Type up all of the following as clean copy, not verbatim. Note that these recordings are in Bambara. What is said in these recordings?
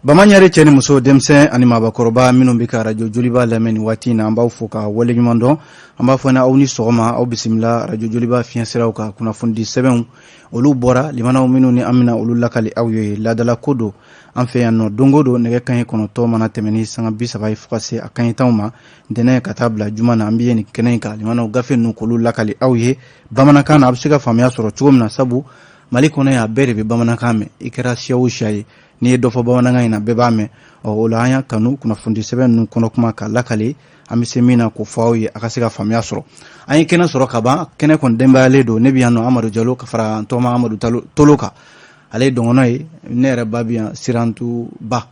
Bamaɲare cɛ ni muso, denmisɛn ani maabakɔrɔba minnu bɛ ka arajo Joliba lamɛn nin waati in na, an b'aw fo ka waleɲuman dɔn. An b'a fɔ aw ni sɔgɔma, aw bisimila arajo Joliba fiɲɛsiraw kan. Kunnafonidi sɛbɛnw, olu bɔra limanaw minnu ni an bɛna olu lakali aw ye. Laadala ko don an fɛ yan nɔ, don o don nɛgɛ kanɲɛ 9 mana tɛmɛ ni sanga 30 ye fo ka se a kanɲɛ 10 ma, ntɛnɛn ka taa bila juma na, an bɛ ye nin kɛnɛ in kan limanaw, gafe ninnu k'olu lakali aw ye bamanankan na, a bɛ se ka faamuya sɔrɔ cogo min na, sabu Mali kɔnɔ yan, bɛɛ de bɛ bamanankan mɛn. I kɛra siya o siya ye, n'i ye dɔ fɔ bamanankan in na, bɛɛ b'a mɛn. Ɔ o la, an y'a kanu kunnafonidi sɛbɛn ninnu kɔnɔ kuma ka lakale, an bɛ se min na k'o fɔ aw ye, a ka se ka faamuya sɔrɔ. An ye kɛnɛ sɔrɔ ka ban, kɛnɛ kɔni denbayalen don. Ne bɛ yan nɔ, Amadu Jalo, ka fara n tɔgɔma Amadu Tolo kan, ale ye dɔgɔnɔ ye. Ne yɛrɛ ba bɛ yan, Sirantu ba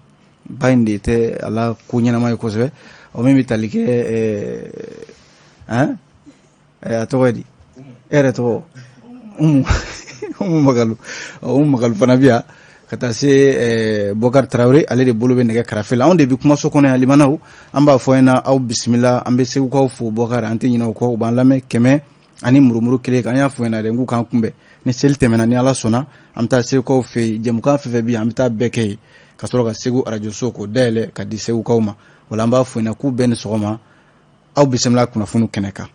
ba in de tɛ a la ko ɲɛnama ye kosɛbɛ. O min bɛ tali kɛ a tɔgɔ ye di? E yɛrɛ tɔgɔ? Umu Magalu. Umu Magalu fana bɛ yan, ka taa se Bɔkari Tarawele, ale de bolo bɛ nɛgɛ karafe la. Anw de bɛ kumaso kɔnɔ yan limanaw, an b'a fɔ ɲɛna, aw bisimila. An bɛ Segukaw fo, Bɔkari, an tɛ ɲinɛ o kɔ, u b'an lamɛn kɛmɛ ani murumuru kelen kan. An y'a fɔ ɲɛna dɛ, n k'u k'an kunbɛn ni seli tɛmɛna. Ni Ala sɔnna, an bɛ taa Segukaw fɛ yen. Jɛmukan fɛn fɛn bɛ yen, an bɛ taa bɛɛ kɛ yen, ka sɔrɔ ka Segu arajoso k'o dayɛlɛ ka di Segukaw ma. O la, an b'a fɔ ɲɛna k'u bɛɛ ni sɔgɔma, aw bisimila kunnafoni kɛnɛ kan.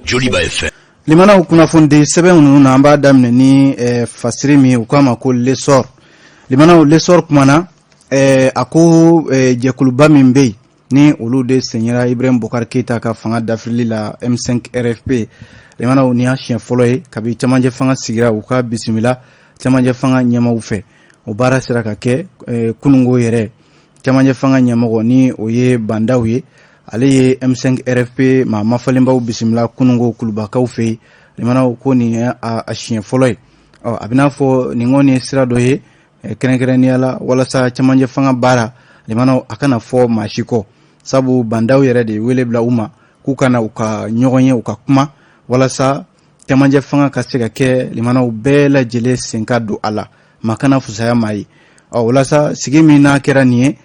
Joliba FM. Limanaw, kunnafonidi sɛbɛn ninnu na, an b'a daminɛ ni fasiri min ye, u k'a ma ko L'Essor. Limanaw, L'Essor kumana, a ko jɛkuluba min bɛ yen ni olu de sen yera Ibrahim Boubacar Keita ka fanga dafirili la, M5 RFP. Limanaw, nin y'a siɲɛ fɔlɔ ye kabi cɛmancɛ fanga sigira, u ka bisimila cɛmancɛ fanga ɲɛmaaw fɛ. O baara sera ka kɛ kununko yɛrɛ. Cɛmancɛ fanga ɲɛmɔgɔ, ni o ye Bah N'Daw ye, ale ye M5 RFP maa mafalenbaw bisimila kununko Kulubakaw fɛ yen. Limanaw, ko nin ye a siɲɛ fɔlɔ ye. Ɔ a bɛna fɔ nin kɔni ye sira dɔ ye, kɛrɛnkɛrɛnnenya la walasa cɛmancɛ fanga baara limanaw, a kana fɔ maa si kɔ, sabu Bah N'Daw yɛrɛ de ye wele bila u ma k'u ka na u ka ɲɔgɔn ye, u ka kuma walasa cɛmancɛ fanga ka se ka kɛ limanaw bɛɛ lajɛlen sen ka don a la, maa kana fusaya maa ye. Ɔ walasa sigi min n'a kɛra nin ye,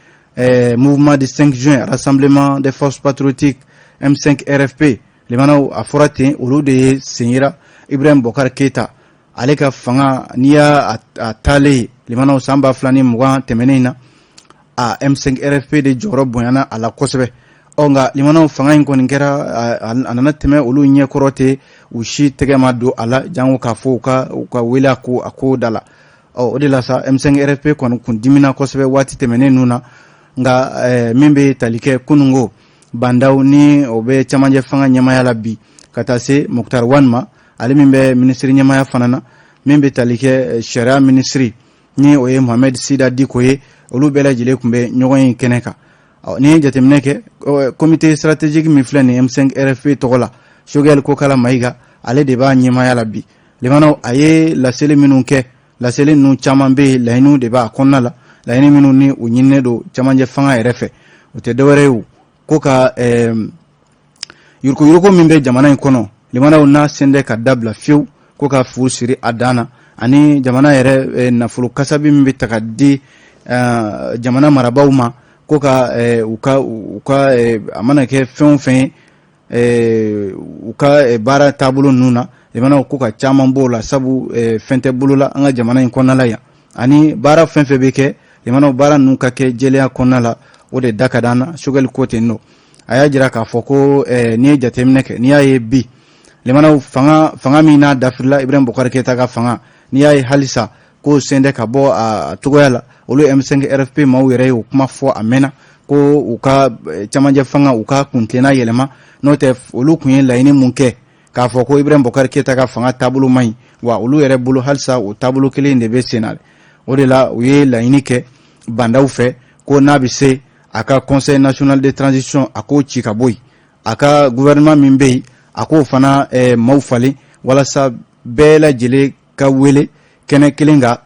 Mouvement du 5 juin, Rassemblement des forces patriotiques, M5 RFP, limanaw, a fɔra ten, olu de ye sen yira Ibrahim Boubacar Keita ale ka fanga n'i y'a a taalen ye. Limanaw, san 2020 tɛmɛnen in na, a M5 RFP de jɔyɔrɔ bonyana a la kosɛbɛ. Ɔ nka limanaw, fanga in kɔni kɛra, a nana tɛmɛ olu ɲɛkɔrɔ ten, u si tɛgɛ ma don a la, jango k'a fɔ u ka wele a ko da la. Ɔ o de la sa, M5 RFP kɔni kun dimina kosɛbɛ waati tɛmɛnen ninnu na. Nka min bɛ tali kɛ kununko, Bah N'Daw ni o bɛ cɛmancɛ fanga ɲɛmaya la bi, ka taa se Moctar Ouane ma, ale min bɛ minisiri ɲɛmaya fana na, min bɛ tali kɛ sariya minisiri, ni o ye Mohamed Sida Diko ye, olu bɛɛ lajɛlen tun bɛ ɲɔgɔn ye kɛnɛ kan. N'i ye jateminɛ kɛ, comité stratégique min filɛ nin M5 RFP tɔgɔ la, Choguel Kokalla Maïga, ale de b'a ɲɛmaya la bi. Limanaw, a ye laseli minnu kɛ, laseli ninnu caman bɛ yen, laɲiniw de b'a kɔnɔna la, laɲini minnu ni u ɲininen don cɛmancɛ fanga yɛrɛ fɛ. O tɛ dɔwɛrɛ ye o ko ka yuruguyurugu min bɛ jamana in kɔnɔ limanaw, n'a sen tɛ ka dabila fiyewu, ko ka fu siri a dan na, ani jamana yɛrɛ nafolo kasabi min bɛ ta ka di jamana marabaaw ma, ko ka u ka a mana kɛ fɛn o fɛn ye u ka baara taabolo ninnu na, limanaw, ko ka caman b'o la, sabu fɛn tɛ bolo la an ka jamana in kɔnɔna la yan. Ani baara fɛn fɛn bɛ kɛ limanaw, baara ninnu ka kɛ jɛlenya kɔnɔna la, o de da ka d'an na. Choguel ko ten nɔ, a y'a jira k'a fɔ ko n'i ye jateminɛ kɛ, n'i y'a ye bi limanaw, fanga min n'a dafirila, Ibrahim Boubacar Keita ka fanga, n'i y'a ye halisa ko sen tɛ ka bɔ a cogoya la, olu M5 RFP maaw yɛrɛ y'o kuma fɔ a mɛnna, ko u ka cɛmancɛ fanga, u ka kuntilenna yɛlɛma. N'o tɛ, olu tun ye laɲini mun kɛ k'a fɔ ko Ibrahim Boubacar Keita ka fanga taabolo man ɲi wa, olu yɛrɛ bolo halisa o taabolo kelen de bɛ sen na. O de la, u ye laɲini kɛ Bah N'Daw fɛ ko n'a bɛ se, a ka Conseil national de transition, a k'o ci ka bɔ yen, a ka gouvernement min bɛ yen, a k'o fana maaw falen, walasa bɛɛ lajɛlen ka wele kɛnɛ kelen kan,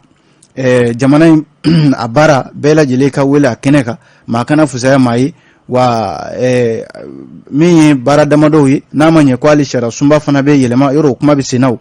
jamana in a baara, bɛɛ lajɛlen ka wele a kɛnɛ kan, maa kana fusaya maa ye wa. Min ye baara damadɔw ye, n'a ma ɲɛ ko hali sariya sunba fana bɛ yɛlɛma yɔrɔ, o kuma bɛ sen na. O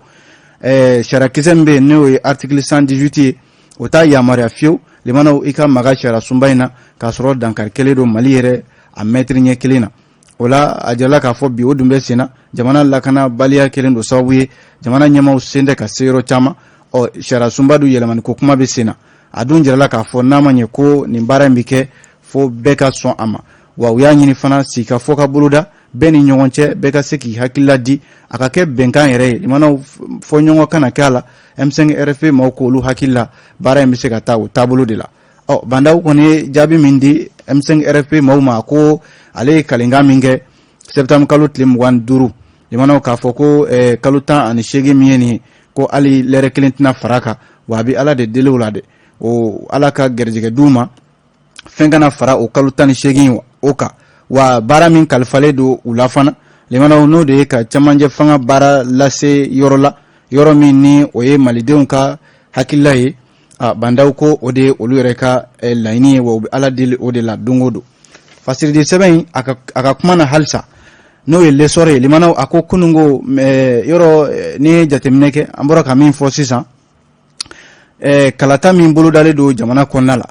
sariyakisɛ min bɛ yen, n'o ye article 118 ye, o t'a yamaruya fiyewu limanaw, i ka maga sariya sunba in na k'a sɔrɔ dankari kɛlen don Mali yɛrɛ a mɛtiri ɲɛ kelen na. O la, a jirala k'a fɔ bi o dun bɛ sen na, jamana lakanabaliya kɛlen don sababu ye jamana ɲɛmaaw sen tɛ ka se yɔrɔ caman. Ɔ sariya sunba dun yɛlɛmani ko kuma bɛ sen na. A dun jirala k'a fɔ n'a ma ɲɛ ko nin baara in bɛ kɛ, fo bɛɛ ka sɔn a ma. Wa u y'a ɲini fana sigikafɔ ka boloda bɛɛ ni ɲɔgɔn cɛ, bɛɛ ka se k'i hakilila di, a ka kɛ bɛnkan yɛrɛ ye. Limanaw, fɔɲɔgɔn kana kɛ a la. M5 RFP maaw ko olu hakili la, baara in bɛ se ka taa o taabolo de la. Ɔ, Bah N'Daw kɔni ye jaabi min di M5 RFP maaw ma, ko ale ye kalenkan min kɛ septembre kalo tile 25, limanaw, k'a fɔ ko kalo 18 min ye nin ye, ko hali lɛrɛ kelen tɛna fara kan. Wa a bɛ Ala de deli o la dɛ, o Ala ka garijɛgɛ d'u ma, fɛn kana fara o kalo 18 o kan. Wa baara min kalifalen don u la fana, limanaw, n'o de ye ka cɛmancɛ fanga baara lase yɔrɔ la, yɔrɔ min ni o ye malidenw ka hakilila ye, Bah N'Daw ko o de ye olu yɛrɛ ka laɲini ye. Wa u bɛ Ala deli o de la don o don. Fasiridi sɛbɛn in, a ka kuma na halisa, n'o ye L'Essor ye, limanaw, a ko kununko yɔrɔ, n'i ye jateminɛ kɛ, an bɔra ka min fɔ sisan, kalata min bolodalen don jamana kɔnɔna la,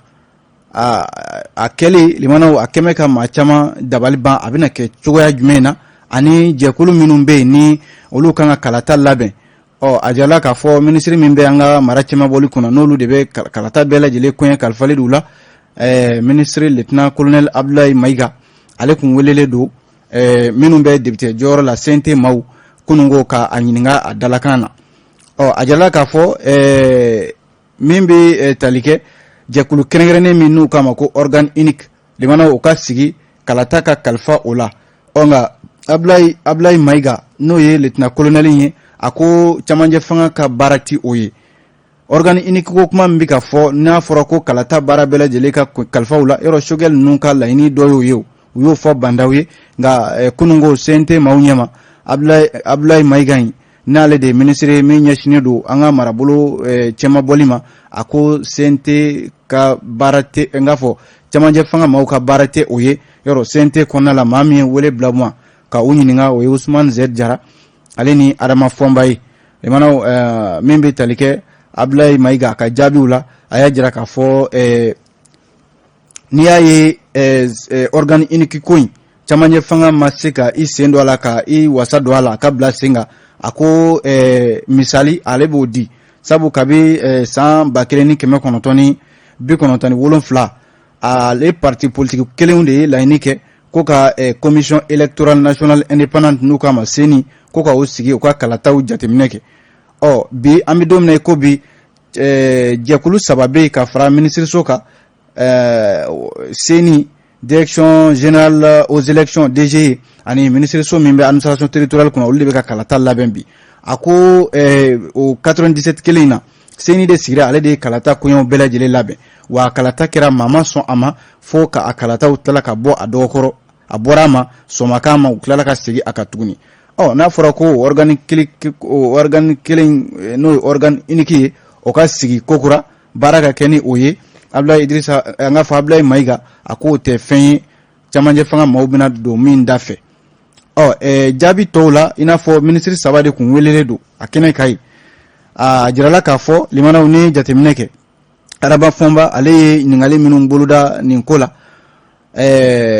a kɛlen, limanaw, a kɛmɛ ka maa caman dabali ban. A bɛna kɛ cogoya jumɛn na? Ani jɛkulu minnu bɛ yen ni olu kan ka kalata labɛn, ɔ, a jirala k'a fɔ minisiri min bɛ an ka mara cɛmabɔli kunna, n'olu de bɛ kalata bɛɛ lajɛlen koɲɛ kalifalen d'u la, minisiri lieutenant colonel Abdoulaye Maïga, ale kun welelen don minnu bɛ député jɔyɔrɔ la CNT maaw kununko ka a ɲininka a dalakan na. Ɔ, a jirala k'a fɔ min bɛ tali kɛ jɛkulu kɛrɛnkɛrɛnnen min n'u k'a ma ko organe unique, limanaw, o ka sigi, kalata ka kalifa o la. Ɔ, nka Abdoulaye Maïga, n'o ye lieutenant colonel ye, a ko camancɛ fanga ka baara ti o ye. Organe unique ko kuma min bɛ ka fɔ, n'a fɔra ko kalata baara bɛɛ lajɛlen ka kalifa u la, yɔrɔ Choguel ninnu ka laɲini dɔ y'o ye, u y'o fɔ Bah N'Daw ye. Nka kununko CNT maaw ɲɛma, Abdoulaye Maïga in, n'ale de ye minisiri min ɲɛsinnen don an ka marabolo cɛmabɔli ma, a ko CNT ka baara tɛ, n k'a fɔ camancɛ fanga maaw ka baara tɛ o ye. Yɔrɔ CNT kɔnɔna la, maa min ye wele bila u ma ka u ɲininka, o ye Ousmane Z Jara, ale ni Adama Fɔnba ye. Limanaw, min bɛ tali kɛ Abdoulaye Maïga ka jaabiw la, a y'a jira k'a fɔ n'i y'a ye organe unique ko in, camancɛ fanga ma se ka i sen don a la, ka i wasa don a la, ka bila sen kan, a ko misali ale b'o di, sabu kabi san 1997, ale parti politique kelenw de ye laɲini kɛ ko ka Commission électorale nationale indépendante, n'u k'a ma CENI, ko ka o sigi, u ka kalataw jateminɛ kɛ. Ɔ, bi an bɛ don min na i ko bi, jɛkulu saba bɛ yen ka fara minisiriso kan: CENI, Direction générale aux élections DGE, ani minisiriso min bɛ administration territoriale kunna. Olu de bɛ ka kalata labɛn bi. A ko o 97 kelen in na, CENI de sigira, ale de ye kalata koɲɛw bɛɛ lajɛlen labɛn. Wa kalata kɛra, maa ma sɔn a ma, fo ka a kalataw tilala ka bɔ a dɔgɔkɔrɔ. A bɔra a ma, sɔn ma, u tilala ka segin a kan tuguni. Ɔ, n'a fɔra ko organe kelen, organe kelen, n'o ye organe unique ye, o ka sigi kokura, baara ka kɛ ni o ye, Abdoulaye Idrissa, an k'a fɔ Abdoulaye Maïga, a k'o tɛ fɛn ye camancɛ fanga maaw bɛna don min da fɛ. Ɔ, jaabi tɔw la, i n'a fɔ minisiri saba de kun welelen don a kɛnɛ ka yen, a jirala k'a fɔ, limanaw, ni jateminɛ kɛ, Araba Fɔnba, ale ye ɲininkali minnu boloda nin ko la,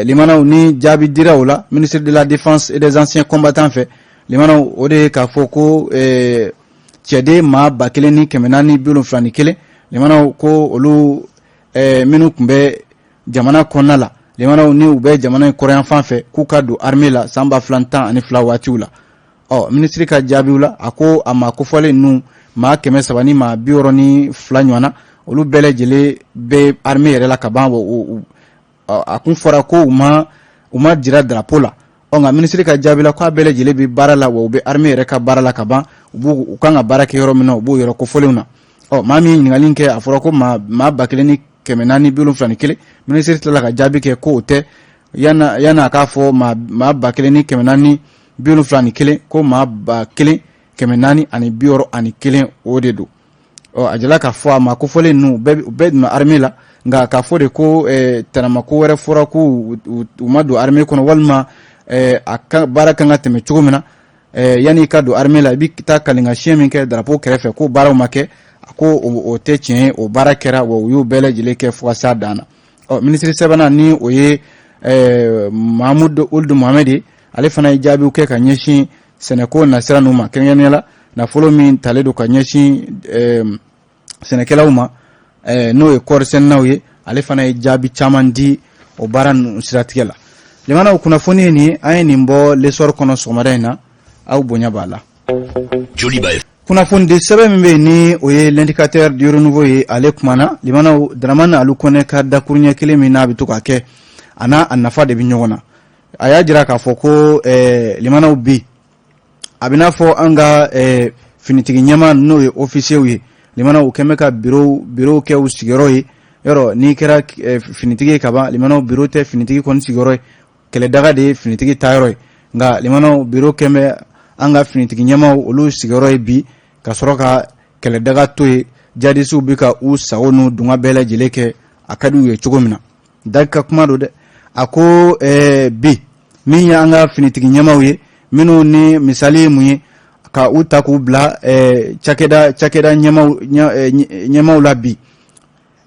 limanaw, ni jaabi dira o la ministre de la Défense et des Anciens Combattants fɛ, limanaw, o de ye k'a fɔ ko cɛden maa 1471, limanaw, ko olu minnu tun bɛ jamana kɔnɔna la, limanaw, ni u bɛ jamana in kɔrɔyanfan fɛ, k'u ka don armée la san 2012 waatiw la. Ɔ, minisiri ka jaabiw la, a ko a maa kofɔlen ninnu, maa 362 ɲɔgɔn na, olu bɛɛ lajɛlen bɛ armée yɛrɛ la ka ban. A kun fɔra ko u ma jira drapeau la. Ɔ, nka minisiri ka jaabi la, k'a bɛɛ lajɛlen bɛ baara la, wa u bɛ armée yɛrɛ ka baara la ka ban. U b'u u kan ka baara kɛ yɔrɔ min na, u b'o yɔrɔ kofɔlenw na. Ɔ, maa min ye ɲininkali kɛ, a fɔra ko maa 1471. Minisiri tilala ka jaabi kɛ ko o tɛ. Yanni a k'a fɔ maa 1471, ko maa 1461, o de don. Ɔ, a jala k'a fɔ a ma kofɔlen ninnu bɛɛ donna armée la. Nka k'a fɔ de ko tanama ko wɛrɛ fɔra ko u ma don armée kɔnɔ, walima a ka baara kan ka tɛmɛ cogo min na, yanni i ka don armée la, i bɛ taa kalinka siɲɛ min kɛ drapeau kɛrɛfɛ, ko baaraw ma kɛ, a ko o tɛ tiɲɛ ye. O baara kɛra, wa u y'o bɛɛ lajɛlen kɛ fo ka s'a dan na. Ɔ, minisiri sabanan, ni o ye Mahamudu Ould Mohamed ye, ale fana ye jaabiw kɛ ka ɲɛsin sɛnɛko nasira ninnu ma, kɛrɛnkɛrɛnnenya la nafolo min talen don ka ɲɛsin sɛnɛkɛlaw ma. N'o ye kɔɔrisɛnɛnaw ye, ale fana ye jaabi caman di o baara ninnu siratigɛ la. Limanaw, kunnafoni ye nin, an ye nin bɔ L'Essor kɔnɔ sɔgɔmada in na, aw bonya b'a la. Joliba. Kunnafonidi sɛbɛn min bɛ yen, ni o ye L'Indicateur du Renouveau ye, ale kumana, limanaw, Dramane Alu Kɔnɛ ka dakuruɲɛ kelen min n'a bɛ to ka kɛ, a n'a a nafa de bɛ ɲɔgɔn na. A y'a jira k'a fɔ ko limanaw, bi a bɛ n'a fɔ an ka finitigi ɲɛmaa, n'o ye ofisiyew ye, limanaw, u kɛn bɛ ka bureau kɛ u sigiyɔrɔ ye. Yɔrɔ n'i kɛra finitigi ye kaban, limanaw, bureau tɛ finitigi kɔni sigiyɔrɔ ye, kɛlɛdaga de ye finitigi taayɔrɔ ye. Nka limanaw, biro kɛn bɛ an ka finitigi ɲɛmaaw olu sigiyɔrɔ ye bi, ka sɔrɔ ka kɛlɛdaga to yen. Jadisiw bɛ ka u sago n'u dunga bɛɛ lajɛlen kɛ a ka di u ye cogo min na. Da ka kuma don dɛ. A ko bi min ye an ka finitigi ɲɛmaaw ye, minnu ni misali ye mun ye, ka u ta k'u bila cakɛda ɲɛmaaw la bi,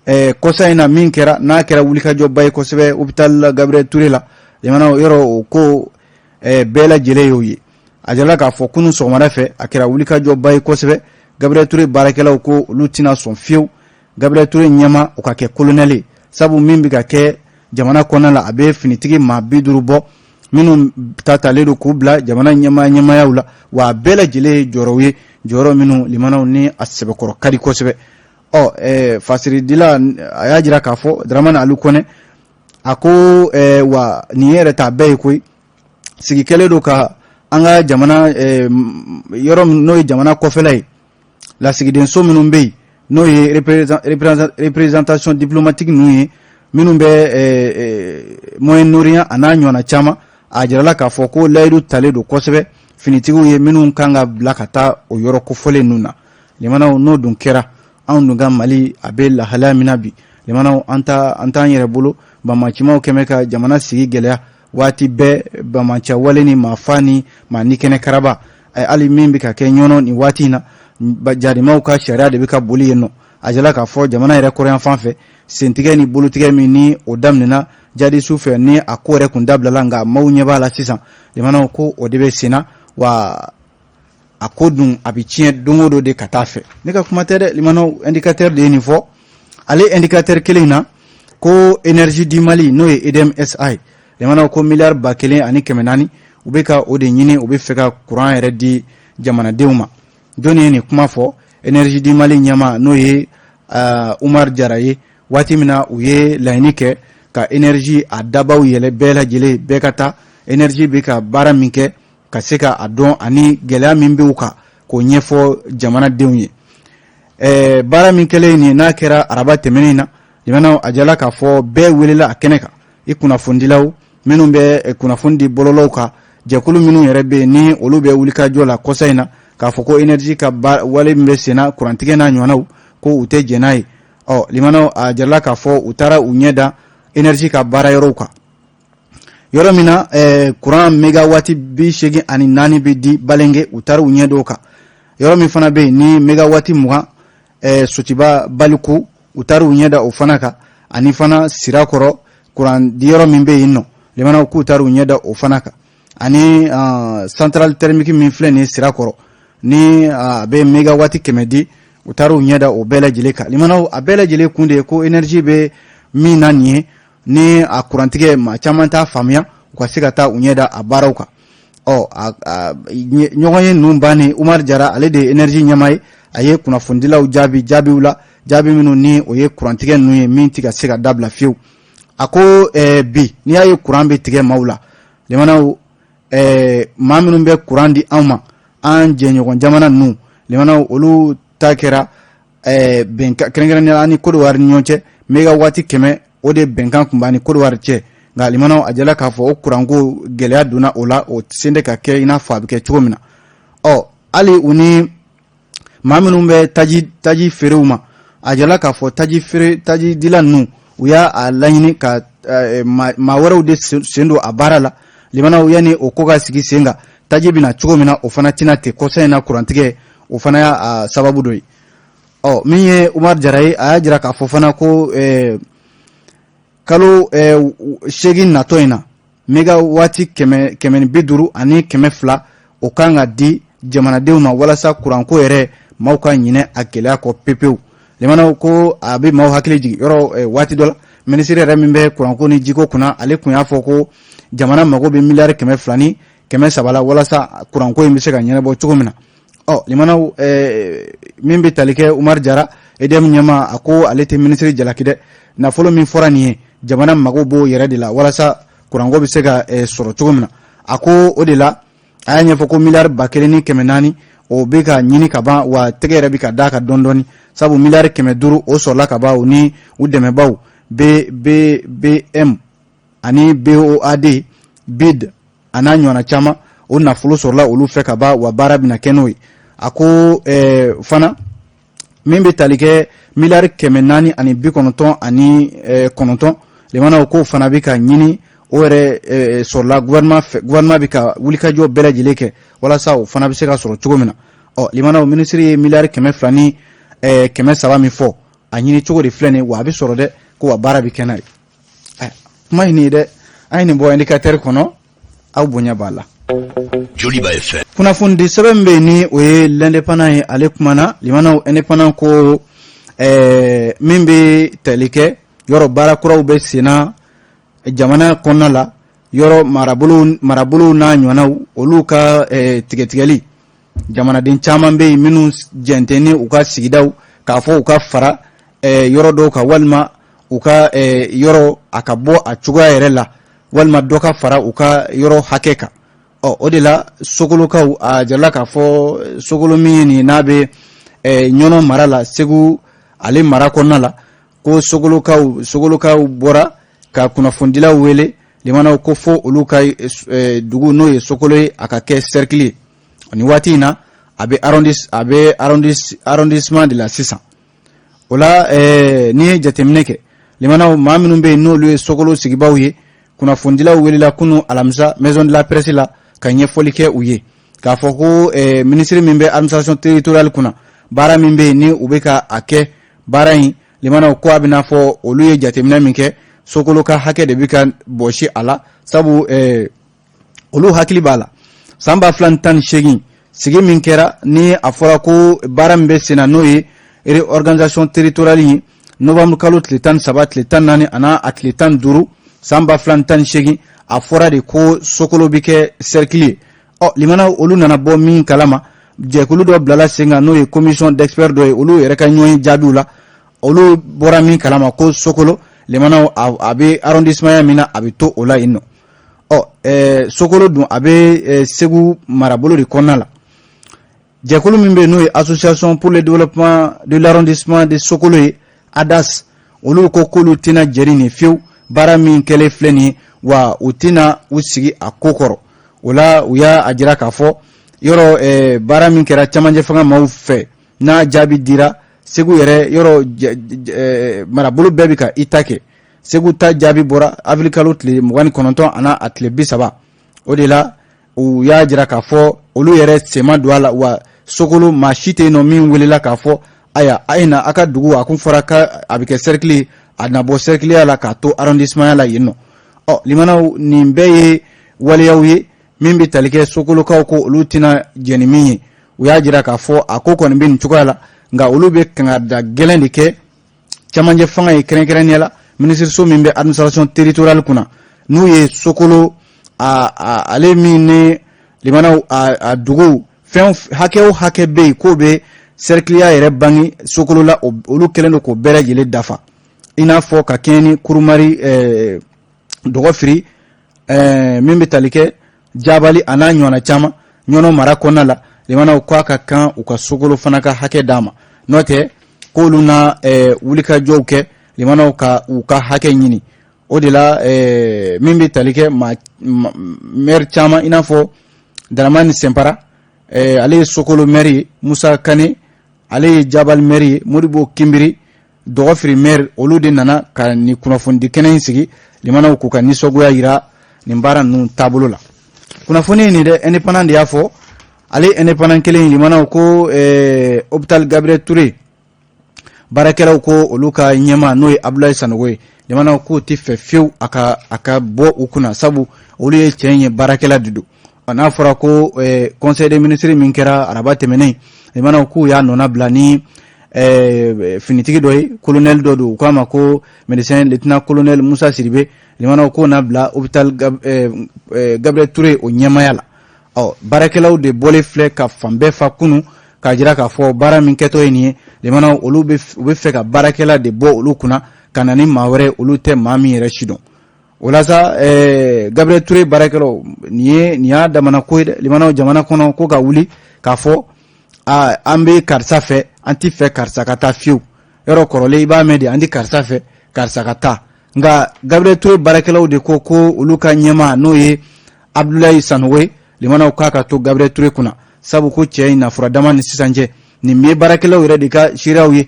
kɔsa in na min kɛra, n'a kɛra wulikajɔba ye kosɛbɛ hôpital Gabriel Touré la, limanaw, yɔrɔ o ko bɛɛ lajɛlen y'o ye. A jirala k'a fɔ kunun sɔgɔmada fɛ, a kɛra wulikajɔba ye kosɛbɛ. Gabriel Touré baarakɛlaw ko olu tɛna sɔn fiyewu Gabriel Touré ɲɛmaa o ka kɛ kolonɛli ye, sabu min bɛ ka kɛ jamana kɔnɔna la, a bɛ finitigi maa 50 bɔ minnu ta talen don k'u bila jamana ɲɛmaa ɲɛmaayaw la, wa a bɛɛ lajɛlen ye jɔyɔrɔw ye, jɔyɔrɔ minnu, limanaw, ni a sɛbɛkɔrɔ ka di kosɛbɛ. Ɔ fasiridila a y'a jira k'a fɔ, Dramane Alu Kɔnɛ, a ko wa nin yɛrɛ t'a bɛɛ ye koyi. Sigi kɛlen don ka an ka jamana yɔrɔ n'o ye jamana kɔfɛla ye, lasigidenso minnu bɛ yen, n'o ye représentation diplomatique ninnu ye, minnu bɛ Moyen-Orient a n'a ɲɔgɔnna caman, a jirala k'a fɔ ko layidu talen don kosɛbɛ finitigiw ye minnu kan ka bila ka taa o yɔrɔ kofɔlen ninnu na. Limanaw, n'o dun kɛra, anw dun ka Mali a bɛ lahalaya min na bi, limanaw, an t'an yɛrɛ bolo. Banbaancimaw kɛmɛ ka jamana sigi gɛlɛya waati bɛɛ, banbaanciya wale ni maafa ni maa ni kɛnɛ karaba, hali min bɛ ka kɛ Ɲɔnɔ nin waati in na, jadimaw ka sariya de bɛ ka boli yen nɔ. A jirala k'a fɔ jamana yɛrɛ kɔrɔyan fan fɛ, sentigɛ ni bolotigɛ min ni o daminɛna jadisiw fɛ, ni a ko yɛrɛ kun dabilala, nka maaw ɲɛ b'a la sisan, limanaw, ko o de bɛ senna, wa a ko dun a bɛ tiɲɛ don o don de ka taa fɛ. Ne ka kuma tɛ dɛ, limanaw, Indicateur de ye nin fɔ. Ale Indicateur kelen in na ko Énergie du Mali, n'o ye EDM SA ye, limanaw, ko miliyari 1400 u bɛ ka o de ɲini, u bɛ fɛ ka kuran yɛrɛ di jamanadenw ma. Jɔnni ye nin kuma fɔ? Énergie du Mali ɲɛmaa, n'o ye Umar Jara ye. Waati min na u ye laɲini kɛ ka énergie a dabaw yɛlɛ, bɛɛ lajɛlen bɛɛ ka taa énergie bɛ ka baara min kɛ, ka se ka a dɔn ani gɛlɛya min bɛ u kan, k'o ɲɛfɔ jamanadenw ye. Baara min kɛlen nin, n'a kɛra araba tɛmɛnen na, limanaw, a jala k'a fɔ bɛɛ welela a kɛnɛ kan, i kunnafonidilaw minnu bɛ kunnafoni di bɔlɔlɔw kan, jɛkulu minnu yɛrɛ bɛ yen ni olu bɛ wulikajɔ la kɔsa in na, k'a fɔ ko énergie ka wale min bɛ senna, kurantigɛ n'a ɲɔgɔnnaw, ko u tɛ jɛn n'a ye. Ɔ limanaw, a jirala k'a fɔ u taara u ɲɛ da énergie ka baara yɔrɔw kan, yɔrɔ min na kuran mégawati 84 bɛ di Balenge, u taara u ɲɛ d'o kan. Yɔrɔ min fana bɛ yen ni mégawati 20, Sotiba Baliku, u taara u ɲɛ da o fana kan, ani fana Sirakɔrɔ kuran diyɔrɔ min bɛ yen nɔ, limanaw, k'u taara u ɲɛ da o fana kan, ani centrale thermique min filɛ nin ye Sirakɔrɔ, ni a bɛ mégawati 100 di, u taara u ɲɛ da o bɛɛ lajɛlen kan. Limanaw, a bɛɛ lajɛlen kun de ye ko énergie bɛ min na nin ye, ni a kurantigɛ maa caman t'a faamuya, u ka se ka taa u ɲɛ da a baaraw kan. Ɔ ɲɔgɔn ye ninnu bannen, Umar Jara, ale de ye énergie ɲɛmaa ye, a ye kunnafonidilaw jaabi jaabiw la, jaabi minnu ni o ye kurantigɛ ninnu ye min tɛ ka se ka dabila fiyewu. A ko bi n'i y'a ye kuran bɛ tigɛ maaw la, limanaw, maa minnu bɛ kuran di anw ma, an jɛɲɔgɔn jamana ninnu, limanaw, olu ta kɛra bɛnkan kɛrɛnkɛrɛnnenya la ni Côte d'Ivoire ni ɲɔgɔn cɛ, mégawati 100, o de bɛnkan tun b'a ni Côte d'Ivoire cɛ. Nka limanaw, a jala k'a fɔ o kuranko gɛlɛya donna o la, o sen tɛ ka kɛ i n'a fɔ a bɛ kɛ cogo min na. Ɔ hali u ni maa minnu bɛ taji feere u ma, a jala k'a fɔ taji feere taji dila ninnu, u y'a laɲini ka maa wɛrɛw de sen don a baara la. Limanaw, yanni o ko ka sigi sen kan, taji bɛna cogo min na, o fana tɛna ten. Kɔsa in na kurantigɛ, o fana y'a sababu dɔ ye. Ɔ min ye Umar Jara ye, a y'a jira k'a fɔ fana ko kalo 8 natɔ in na, mégawati 150 ani 200, o kan ka di jamanadenw ma, walasa kuranko yɛrɛ maaw ka ɲinɛ a gɛlɛya kɔ pepewu. Limanaw, ko a bɛ maaw hakili jigin yɔrɔ waati dɔ la, minisiri yɛrɛ min bɛ kuranko ni jiko kunna, ale tun y'a fɔ ko jamana mago bɛ miliyari 200 ni 300 la walasa kuranko in bɛ se ka ɲɛnabɔ cogo min na. Ɔ limanaw, min bɛ tali kɛ Umaru Jara, EDM ɲɛmaa, a ko ale tɛ minisiri jalaki dɛ. Nafolo min fɔra nin ye, jamana mago b'o yɛrɛ de la walasa kuranko bɛ se ka sɔrɔ cogo min na. A ko o de la, a y'a ɲɛfɔ ko miliyari 1400, o bɛ ka ɲini ka ban, wa tɛgɛ yɛrɛ bɛ ka d'a kan dɔɔni dɔɔni, sabu miliyari 500, o sɔrɔla ka ban, o ni u dɛmɛbaw BBM ani BOAD, BID, a n'a ɲɔgɔnna caman, o nafolo sɔrɔla olu fɛ ka ban, wa baara bɛna kɛ n'o ye. A ko fana, min bɛ tali kɛ miliyari 499, limanaw, k'o fana bɛ ka ɲini, o yɛrɛ sɔrɔla gouvernement fɛ. Gouvernement bɛ ka wulikajɔ bɛɛ lajɛlen kɛ walasa o fana bɛ se ka sɔrɔ cogo min na. Ɔ limanaw, minisiri ye miliyari 202 ni 300 min fɔ, a ɲini cogo de filɛ nin ye, wa a bɛ sɔrɔ dɛ, ko wa baara bɛ kɛ n'a ye. Kuma in nin ye dɛ, an ye nin bɔ Indicateur kɔnɔ, aw bonya b'a la. Joliba FM. Kunnafonidi sɛbɛn min bɛ yen, ni o ye L'Indépendant ye, ale kumana. Limanaw, Indépendant ko min bɛ tali kɛ yɔrɔ baara kuraw bɛ senna jamana kɔnɔna la, yɔrɔ marabolo marabolow n'a ɲɔgɔnnaw, olu ka tigɛtigɛli, jamanaden caman bɛ yen minnu jɛn tɛ ni u ka sigidaw k'a fɔ u ka fara yɔrɔ dɔw kan, walima u ka yɔrɔ a ka bɔ a cogoya yɛrɛ la, walima dɔ ka fara u ka yɔrɔ hakɛ kan. Ɔ o de la, Sokolokaw, a jirala k'a fɔ Sokolo min ye nin ye, n'a bɛ Ɲɔnɔ mara la, Segu ale mara kɔnɔna la, ko Sokolokaw bɔra ka kunnafonidilaw wele. Limanaw, ko fo olu ka dugu, n'o ye Sokolo ye, a ka kɛ cercle ye. Nin waati in na, a bɛ arrondissement de la sisan. O la, n'i ye jateminɛ kɛ, limanaw, maa minnu bɛ yen n'olu ye Sokolo sigibaw ye, kunnafonidilaw welela kunu alamisa maison de la presse la ka ɲɛfɔli kɛ u ye k'a fɔ ko minisiri min bɛ administration territoriale kunna, baara min bɛ yen ni u bɛ ka a kɛ, baara in, limanaw, ko a bɛna fɔ olu ye jateminɛ min kɛ, Sokolo ka hakɛ de bɛ ka bɔsi a la, sabu olu hakili b'a la san 2018, sigi min kɛra, ni a fɔra ko baara min bɛ sen na, n'o ye réorganisation territoriale ye, novembre kalo tile 13, tile 14 ani a tile 15 san 2018, a fɔra de ko Sokolo bɛ kɛ cercle ye. Ɔ limanaw, olu nana bɔ min kalama, jɛkulu dɔ bilala sen kan, n'o ye commission d'experts dɔ ye, olu yɛrɛ ka ɲɔgɔn jaabiw la, olu bɔra min kalama ko Sokolo, limanaw, a bɛ arrondissement min na, a bɛ to o la yen nɔ. Ɔ Sokolo dun, a bɛ Segu marabolo de kɔnɔna la. Jɛkulu min bɛ yen, n'o ye Association pour le développement de l'arrondissement de Sokolo ye, ADAS, olu ko k'olu tɛna jɛni nin fiyewu, baara min kɛlen filɛ nin ye, wa u tɛna u sigi a ko kɔrɔ. O la, u y'a jira k'a fɔ yɔrɔ baara min kɛra camancɛ fanga maaw fɛ, n'a jaabi dira Segu yɛrɛ yɔrɔ, marabolo bɛɛ bɛ ka i ta kɛ. Segu ta jaabi bɔra avril kalo tile 29 ani a tile 30. O de la, u y'a jira k'a fɔ olu yɛrɛ sen ma don a la, wa Sokolo maa si tɛ yen nɔ min welela k'a fɔ aya, a ye na a ka dugu, a kun fɔra ka a bɛ kɛ cercle ye, a na bɔ cercle la k'a to arrondissement la yen nɔ. Ɔ limanaw, nin bɛɛ ye waleyaw ye min bɛ tali kɛ Sokolokaw ko olu tɛna jɛn ni min ye. U y'a jira k'a fɔ a ko kɔni bɛ nin cogoya la, nka olu bɛ kangada gɛlɛn de kɛ camancɛ fanga ye, kɛrɛnkɛrɛnnenya la minisiriso min bɛ administration territoriale kunna, n'u ye Sokolo a ale min ni, limanaw, a dugu fɛn hakɛ o hakɛ bɛ yen k'o bɛ cercle yɛrɛ bange Sokolo la, olu kɛlen don k'o bɛɛ lajɛlen dafa, i n'a fɔ ka kɛɲɛ ni Kurumari, Dɔgɔfiri, min bɛ tali kɛ Jabali, a n'a ɲɔgɔnna caman Ɲɔnɔ mara kɔnɔna la. Limanaw, k'a ka kan u ka Sokolo fana ka hakɛ d'a ma, n'o tɛ k'olu na wulikajɔw kɛ, limanaw, ka u ka hakɛ ɲini. O de la, min bɛ tali kɛ maire caman, i n'a fɔ Daramani Senpara, ale ye Sokolo maire ye, Musa Kane, ale ye Jabali maire ye, Modibo Kinbiri, Dɔgɔfiri maire, olu de nana ka nin kunnafonidi kɛnɛ in sigi, limanaw, k'u ka nisɔngoya yira nin baara ninnu taabolo la. Kunnafoni ye nin dɛ, Indépendant de y'a fɔ. Ale Indépendant kelen, limanaw, ko hôpital Gabriel Touré baarakɛlaw ko olu ka ɲɛma, n'o ye Abdoulaye Sanogo ye, limanaw, k'o tɛ fɛ fiyewu a ka bɔ u kunna, sabu olu ye cɛ in ye, baarakɛla de don. N'a fɔra ko conseil des ministres min kɛra araba tɛmɛnen, limanaw, k'u y'a nɔna bila ni Finitigi dɔ ye, colonel dɔ don, u k'a ma ko médecin lieutenant colonel Musa Sidibe. Limanaw, k'o na bila hôpital Gabriel Touré o ɲɛmaaya la. Ɔ, baarakɛlaw de bɔlen filɛ ka fan bɛɛ fa kunun k'a jira k'a fɔ baara min kɛtɔ ye nin ye, limanaw, olu bɛ u bɛ fɛ ka baarakɛla de bɔ olu kunna ka na ni maa wɛrɛ, olu tɛ maa min yɛrɛ si dɔn. O la sa, Gabriel Touré baarakɛlaw, nin ye nin y'a damana ko ye dɛ, limanaw, jamana kɔnɔ, ko ka wuli k'a fɔ aa, an bɛ karisa fɛ, an ti fɛ karisa ka taa fiyewu. Yɔrɔ kɔrɔlen, i b'a mɛn de, an ti karisa fɛ, karisa ka taa. Nka Gabriel Touré baarakɛlaw de ko ko olu ka ɲɛmaa, n'o ye Abdulayi Sanogo ye, limanaw, k'a ka to Gabriel Touré kunna, sabu ko cɛ in nafura dama ni sisan cɛ, nin ye baarakɛlaw yɛrɛ de ka seereyaw ye,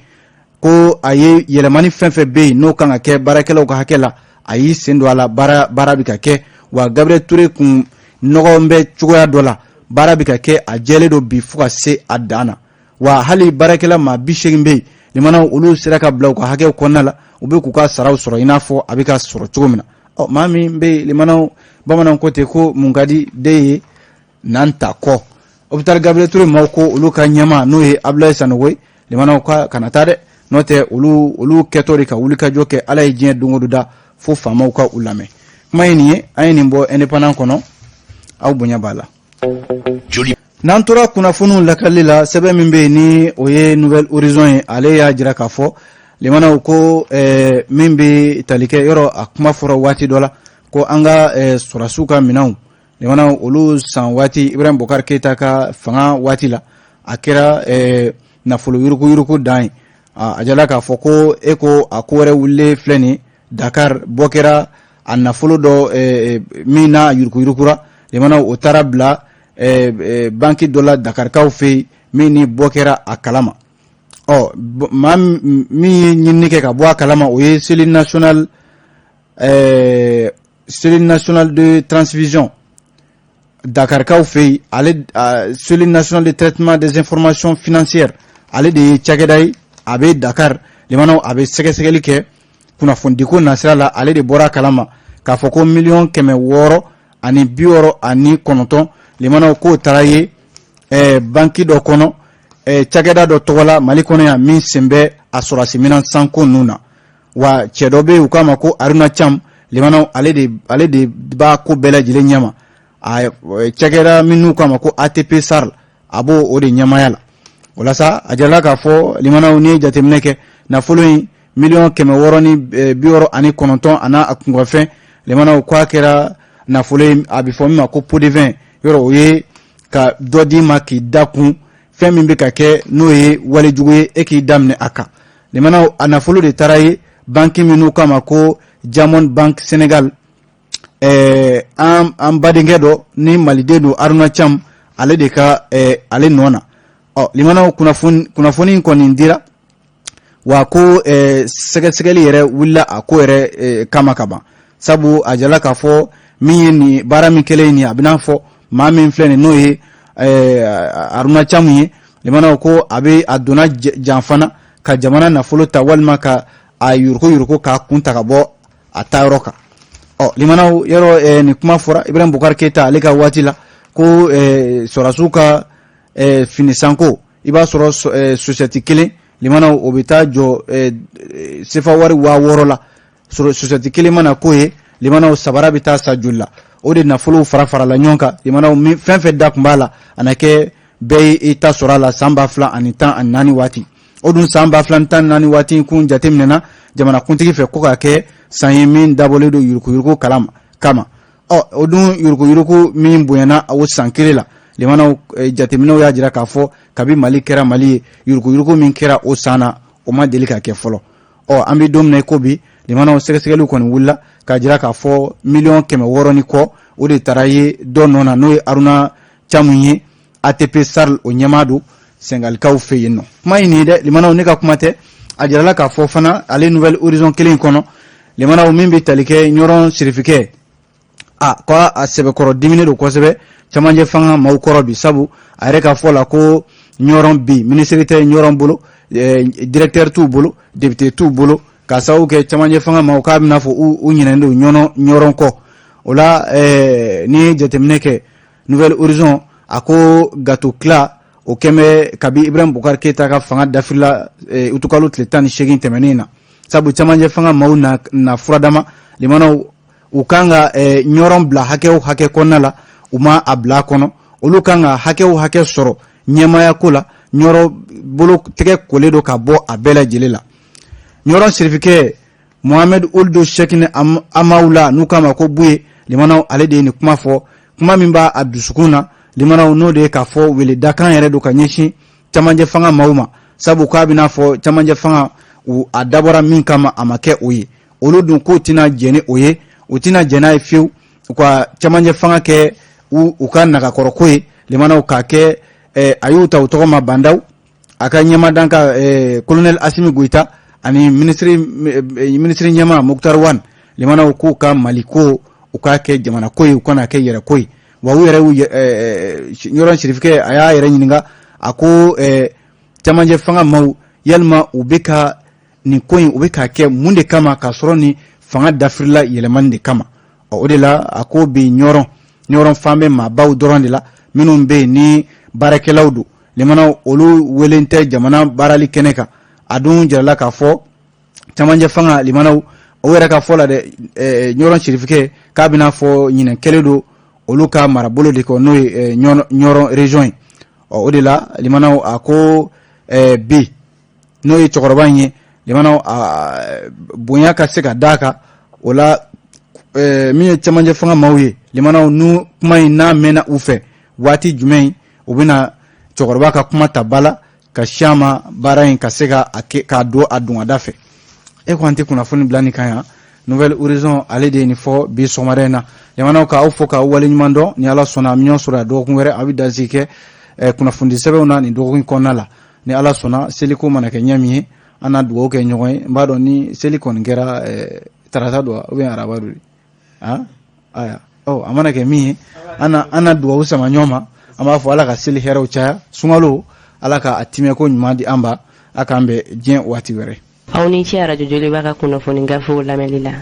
ko a ye yɛlɛmani fɛn fɛn bɛ yen n'o kan ka kɛ baarakɛlaw ka hakɛ la, a y'i sen don a la, baara bɛ ka kɛ. Wa Gabriel Touré kun nɔgɔ bɛ cogoya dɔ la, baara bɛ ka kɛ, a jɛlen don bi fo ka se a dan na. Wa hali baarakɛla maa 80 bɛ yen, limanaw, olu sera ka bila u ka hakɛw kɔnɔna la, u bɛ k'u ka saraw sɔrɔ i n'a fɔ a bɛ ka sɔrɔ cogo min na. Ɔ, maa min bɛ yen, limanaw, bamananw ko ten ko mun ka di den ye n'an ta kɔ. Hôpital Gabriel Touré maaw ko olu ka ɲɛmaa, n'o ye Abdoulaye Sanogo ye, limanaw, ka kana taa dɛ, n'o tɛ olu kɛtɔ de ka wulikajɔ kɛ. Ala ye diɲɛ don o don da fo faamaw ka u lamɛn. Kuma ye nin ye, an ye nin bɔ Indépendant kɔnɔ, aw bonya b'a la. N'an tora kunnafoniw lakali la, sɛbɛn min bɛ yen ni o ye Nouvel Horizon ye, ale y'a jira k'a fɔ, limanaw, ko min bɛ tali kɛ yɔrɔ, a kuma fɔra waati dɔ la ko an ka sɔrɔdasiw ka minɛnw, limanaw, olu san waati, Ibrahim Boubacar Keita ka fanga waati la, a kɛra nafolo yuruguyurugu dan ye. A jala k'a fɔ ko e ko a ko wɛrɛ wulilen filɛ nin Dakar, bɔ kɛra a nafolo dɔ min n'a yuruguyurugura, limanaw, o taara bila banki dɔ la Dakarikaw fɛ yen, min ni bɔ kɛra a kalama. Ɔ, maa min ye ɲinini kɛ ka bɔ a kalama, o ye cellule nationale de transfusion Dakarikaw fɛ yen. Ale, Cellule nationale de traitement des informations financières, ale de ye cakɛda ye, a bɛ Dakar, limanaw, a bɛ sɛgɛsɛgɛli kɛ kunnafonidiko nasira la. Ale de bɔra a kalama k'a fɔ ko 669 miliyɔn, limanaw, k'o taara ye banki dɔ kɔnɔ, cakɛda dɔ tɔgɔ la Mali kɔnɔ yan, min sen bɛ a sɔrɔdasi minɛn sanko ninnu na. Wa cɛ dɔ bɛ yen, u k'a ma ko Aruna Cam, limanaw, ale de b'a ko bɛɛ lajɛlen ɲɛma. A cakɛda min n'u k'a ma ko ATP SARL, a b'o o de ɲɛmaaya la. O la sa, a jirala k'a fɔ, limanaw, n'i ye jateminɛ kɛ, nafolo in 669 miliyɔn a n'a kunkanfɛn, limanaw, k'a kɛra nafolo ye, a bɛ fɔ min ma ko pot de vin. Yɔrɔ o ye ka dɔ d'i ma k'i da kun fɛn min bɛ ka kɛ, n'o ye walejugu ye, e k'i daminɛ a kan. Limanaw, a nafolo de taara ye banki min n'u k'a ma ko Diamond Bank Sénégal. An badenkɛ dɔ ni maliden don, Aruna Cam, ale de ka ale nɔ na. Ɔ, limanaw, kunnafoni kɔni dira wa ko sɛgɛsɛgɛli yɛrɛ wulila a ko yɛrɛ kama ka ban, sabu a jala k'a fɔ min ye nin baara min kɛlen nin, a bɛna fɔ maa min filɛ nin, n'o ye Aruna Cam ye, limanaw, ko a bɛ a donna janfana ka jamana nafolo ta walima ka a yuruku yuruku k'a kun ta ka bɔ a taayɔrɔ kan. Ɔ, limanaw, yɔrɔ nin kuma fɔra Ibrahim Boubacar Keita ale ka waati la ko sɔrɔdasiw ka finisanko, i b'a sɔrɔ chaussette kelen, limanaw, o bɛ taa jɔ sefa wari 6000 la. Chaussette kelen mana k'o ye, limanaw, sabara bɛ taa sa joli la? O de nafolow fara farala ɲɔgɔn kan, limanaw, fɛn fɛn da tun b'a la, a na kɛ bɛɛ ye i ta sɔrɔ a la san 2014 waati. O dun, san 2014 waati kun jateminɛna jamanakuntigi fɛ ko ka kɛ san ye min dabɔlen don yuruguyurugu kalama kama. Ɔ, o dun, yuruguyurugu min bonyana o san kelen la, limanaw, jateminɛw y'a jira k'a fɔ kabi Mali kɛra Mali ye, yuruguyurugu min kɛra o san na, o ma deli ka kɛ fɔlɔ. Ɔ, an bɛ don min na i ko bi, limanaw, sɛgɛsɛgɛliw kɔni wulila k'a jira k'a fɔ 600 miliyɔn ni kɔ, o de taara ye dɔ nɔ na, n'o ye Aruna Camu ye, ATP SARL o ɲɛmaa don Sɛngalikaw fɛ yen nɔ. Kuma ye nin ye dɛ, limanaw, ne ka kuma tɛ. A jirala k'a fɔ fana, ale Nouvel Horizon kelen kɔnɔ, limanaw, min bɛ tali kɛ Ɲɔrɔn sirifikɛ, a ko a sɛbɛkɔrɔ diminen don kosɛbɛ camancɛ fanga maaw kɔrɔ bi, sabu a yɛrɛ ka fɔ la ko Ɲɔrɔn bi, minisiri tɛ Ɲɔrɔn bolo, directeur t'u bolo, député t'u bolo, k'a sababu kɛ camancɛ fanga maaw k'a bɛna fɔ u ɲinɛnen don Ɲɔrɔn kɔ. O la, n'i ye jateminɛ kɛ, Nouvel Horizon a ko gâteau tila O kɛn bɛ kabi Ibrahim Boubacar Keita ka fanga dafirila utukalo tile 18 tɛmɛnen na, sabu camancɛ fanga maaw na furadama limanaw, u kan ka Ɲɔrɔn bila hakɛ o hakɛ kɔnɔna la, u ma a bila a kɔnɔ. Olu kan ka hakɛ o hakɛ sɔrɔ ɲɛmaaya ko la, Ɲɔrɔ bolo tɛgɛ kolen don ka bɔ a bɛɛ lajɛlen la. Ɲɔrɔn sirifikɛ Mohamed Ould Cheickna Hamawula, n'u k'a ma ko Buye, limanaw, ale de ye nin kuma fɔ. Kuma min b'a a dusukun na, limanaw, n'o de ye k'a fɔ wele dakan yɛrɛ don ka ɲɛsin camancɛ fanga maaw ma, sabu k'a bɛna fɔ camancɛ fanga u a dabɔra min kama, a ma kɛ o ye. Olu dun k'u tɛna jɛn ni o ye, u tɛna jɛn n'a ye fiyewu u ka camancɛ fanga kɛ u ka nagakɔrɔko ye. Limanaw, k'a kɛ a y'u ta u tɔgɔ ma Bah N'Daw, a ka ɲɛmadan ka colonel Asimi Goyita ani minisiri ɲɛmaa Moctar Ouane. Limanaw, k'u ka Mali ko, u k'a kɛ jamana ko ye, u kana kɛ yɛrɛ ko ye. Wa u yɛrɛ, Ɲɔrɔn sirifikɛ, a y'a yɛrɛ ɲininka, a ko camancɛ fanga maaw, yalima u bɛ ka nin ko in, u bɛ k'a kɛ mun de kama, k'a sɔrɔ ni fanga dafirila yɛlɛmani de kama? Ɔ, o de la a ko bi Ɲɔrɔn fan bɛ maabaw dɔrɔn de la, minnu bɛ yen ni baarakɛlaw don. Limanaw, olu welen tɛ jamana baarali kɛnɛ kan. A dun jirala k'a fɔ camancɛ fanga, limanaw, o yɛrɛ ka fɔ la dɛ, Ɲɔrɔn sirifikɛ, k'a bɛna fɔ ɲinɛ kɛlen don olu ka marabolo de kɔ, n'o ye Ɲɔrɔn région ye. Ɔ, o de la, limanaw, a ko bi n'o ye cɛkɔrɔba in ye, limanaw, bonya ka se ka d'a kan. O la, min ye camancɛ fanga maaw ye, limanaw, n'u kuma in n'a mɛnna u fɛ waati jumɛn, u bɛna cɛkɔrɔba ka kuma ta ba la ka si a ma baara in ka se ka k'a don a dungada fɛ. E ko an tɛ kunnafoni bila nin kan yan. Nouvel Horizon, ale de ye nin fɔ bi sɔgɔmada in na. Jamanaw, k'aw fo k'aw waleɲuman dɔn. Ni Ala sɔnna, an bɛ ɲɔgɔn sɔrɔ yan dɔgɔkun wɛrɛ. A bɛ dansigi kɛ kunnafoni sɛbɛnw na nin dɔgɔkun kɔnɔna la. Ni Ala sɔnna, seliko mana kɛ ɲɛ min ye, an na dugawu kɛ ɲɔgɔn ye. N b'a dɔn ni seli kɔni kɛra tarata don ou bien araba don, ayiwa, ɔ, a mana kɛ min ye, an na dugawu sama ɲɔgɔn ma. An b'a fɔ Ala ka seli hɛrɛw caya, sunkalo, Ala ka a timɛko ɲuman di an ba. A k'an bɛn diɲɛ waati wɛrɛ. Aw ni ce Arajo Joliba ka kunnafoni gafew lamɛnli la.